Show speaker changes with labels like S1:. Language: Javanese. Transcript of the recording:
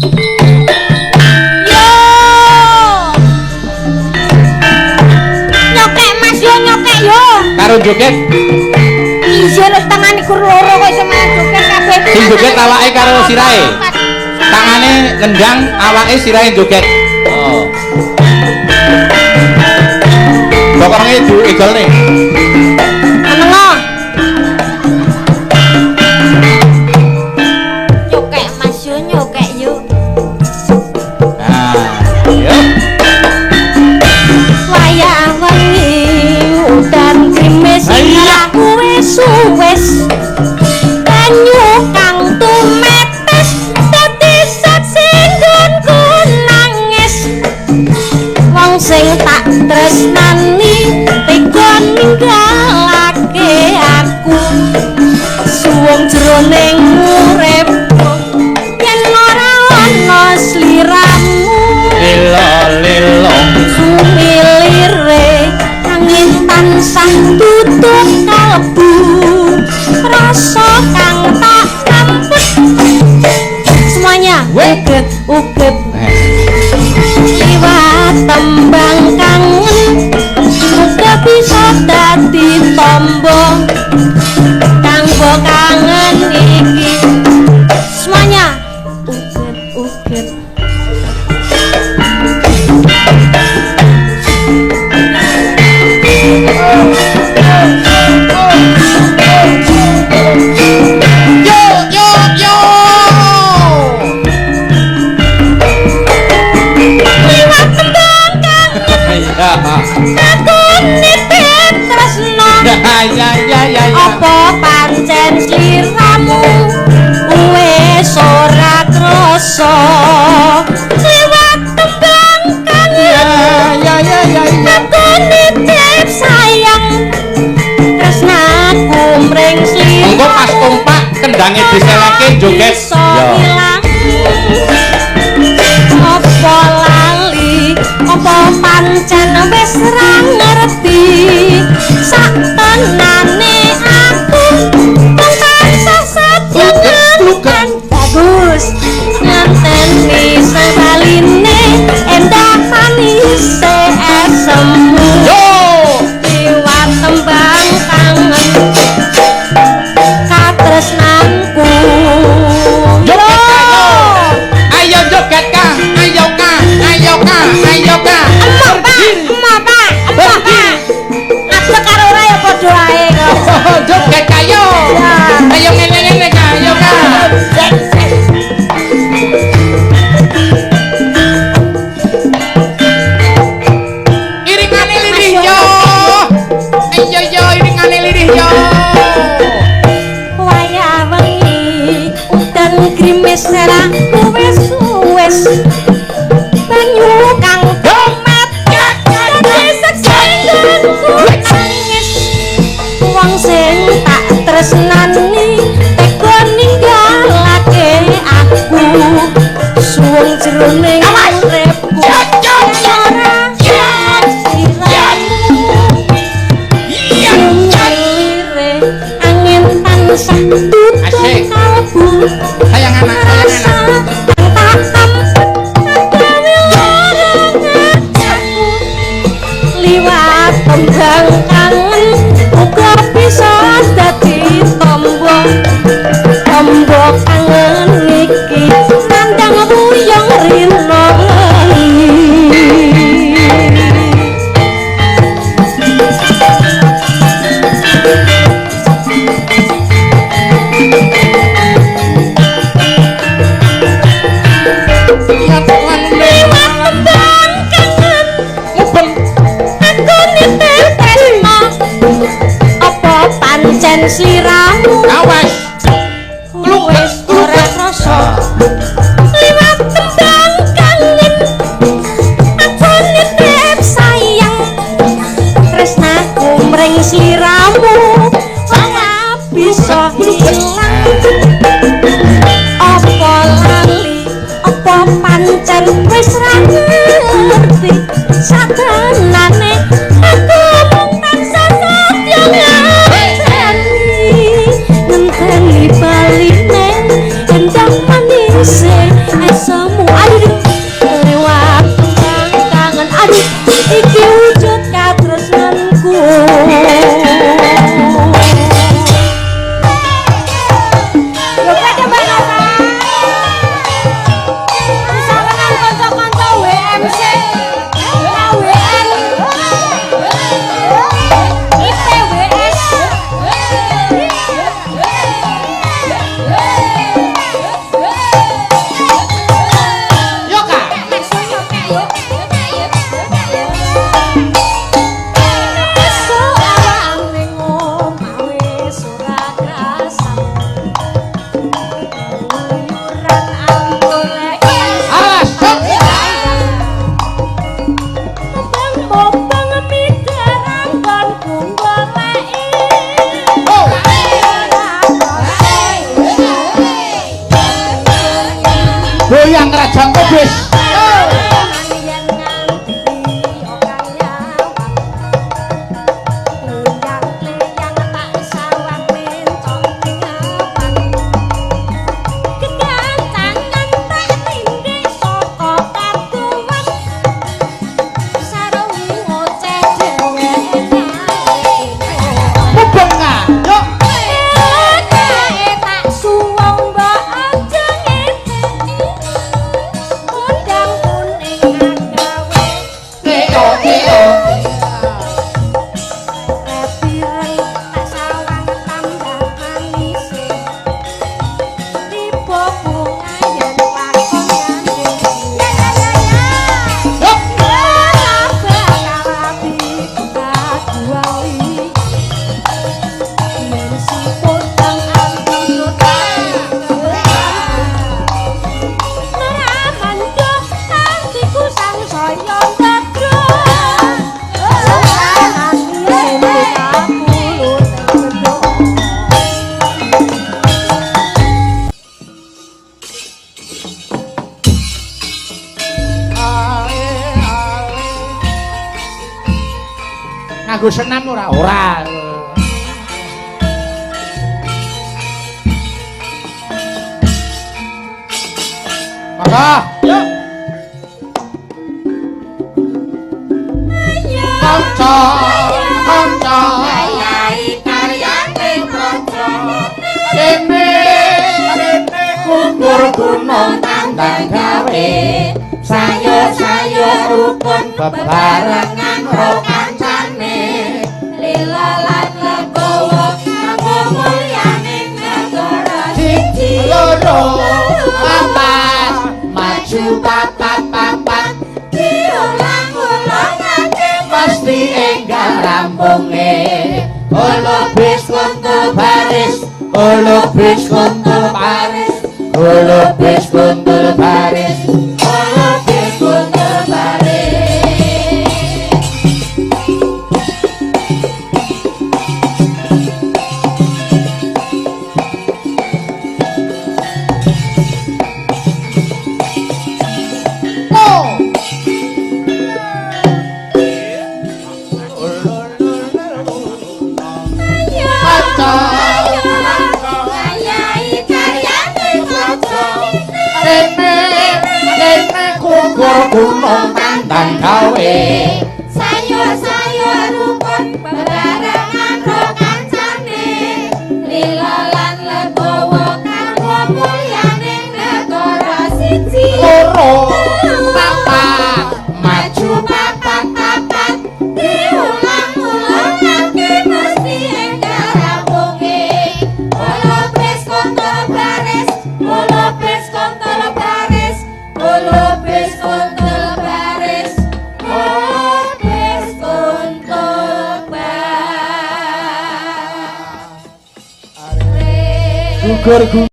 S1: Yo. Nyokek Mas yo, nyokek yo.
S2: Karo joget.
S1: Iya lho, tangane kur loro kok iso malah joget kabeh.
S2: Sing joget awake karo sirahe. Tangane ngendang, awake sirahe joget. Oh. Bokonge diigolne.
S1: Menengo. Nyokek Mas yo, nyokek yo.
S2: Nah, yo.
S1: Wayah wengi udan grimis aku wis suwes. Banyu kang tumetes dadi saksi nggonku nangis. Wong sing tak tresnani tega ninggalake aku. Suwung jroning uripku yen ora ana sliramu.
S2: Lelo lelo.
S1: Sumilire angin tansah tutup kalbu. Rasa kang tak ampun. Semuanya uget uget liwat tembang kangen muga bisa dadi tombo kanggo kangen iki. Semuanya uget uget.
S2: Yo yo yo.
S1: Liwat tembang kangen
S2: Iya.
S1: aku nitip tresno.
S2: Ya ya ya ya.
S1: Apa pancen sliramu wis ora krasa liwat tembang kangen
S2: Ya ya ya ya.
S1: aku nitip sayang tresnaku mring sliramu.
S2: Engko pas kompak kendange diseleke joget.
S1: Bisa
S2: Ya.
S1: ilang. Apa lali apa pancen wis ra ngerti sak tenane aku mung tansah setya
S2: Gluget.
S1: Bagus ngenteni sebaline endah manise esemu.
S2: Yo.
S1: Liwat tembang kangen katresnanku.
S2: Joget Kak, yo. Ayo joget Kak, ayo Kak, ayo Kak, ayo Kak.
S1: Emoh Pak, emoh Pak, emoh Pak. Ngadeg karo ora ya padha ae kok.
S2: Joget Kak yo.
S1: Ya.
S2: Ayo ngene-ngene Kak, ayo Kak. Iringane lirih yo. Ayo yo iringane lirih yo.
S1: Wayah wengi udan grimis ra wis wis. Banyu kang tumetes dadi seksi nggonku nangis. Wong sing tak tresnani tega ninggalake aku. Suwung jroning uripku ora sliramu. Sumilire angin tansah tutup
S2: Asik.
S1: kalbu.
S2: Sayang anak, sayang
S1: Rasa
S2: anak.
S1: kang tak ampun aku liwat tembang kangen uga bisa dadi tombo. Tombo kangen iki nandang wuyung rina wengi.
S2: Lihat lan
S1: Liwat tembang kangen
S2: mubeng.
S1: aku nitip tresno. Apa pancen sliramu
S2: Awas.
S1: wis ora krasa liwat tembang kangen aku nitip sayang tresnaku mring sliramu ora bisa ilang. Apa lali apa pancen wis ra ngerti satenane aku mung tansah setya ngenteni ngenteni baline endah manise esemu.
S2: Goyang Rajang Kobis. Mubeng ah. Yuk. Teo teo. Yuk. Ale ale. Nganggo senam ora? Ora. Monggo. Yuk. Kanca, kanca. Kene kene kukur gunung tandang gawe. Sayo-sayo rukun bebarengan ro kancane.
S1: Lila lan legowo kanggo mulyaning negara
S2: Siji loro papat maju papat papat
S1: diulang-ulangake
S2: pasti enggal rampunge. Olo bis kuntul baris, olo bis kuntul baris, olo bis kuntul baris, olo bis kuntul baris. Oh. Kanca,
S1: Ngayahi karyane praja
S2: kene kene kukur gunung tandang gawe.
S1: Sayo-sayo rukun bebarengan ro kancane lila lan legowo kanggo mulyaning negara siji
S2: Loro papat maju
S1: papat papat diulang-ulangake mesti enggal rampunge. Olo bes kontol baris, olo bes kontol baris, olo bes kontol baris, olo bes kontol baris.
S2: Gugur.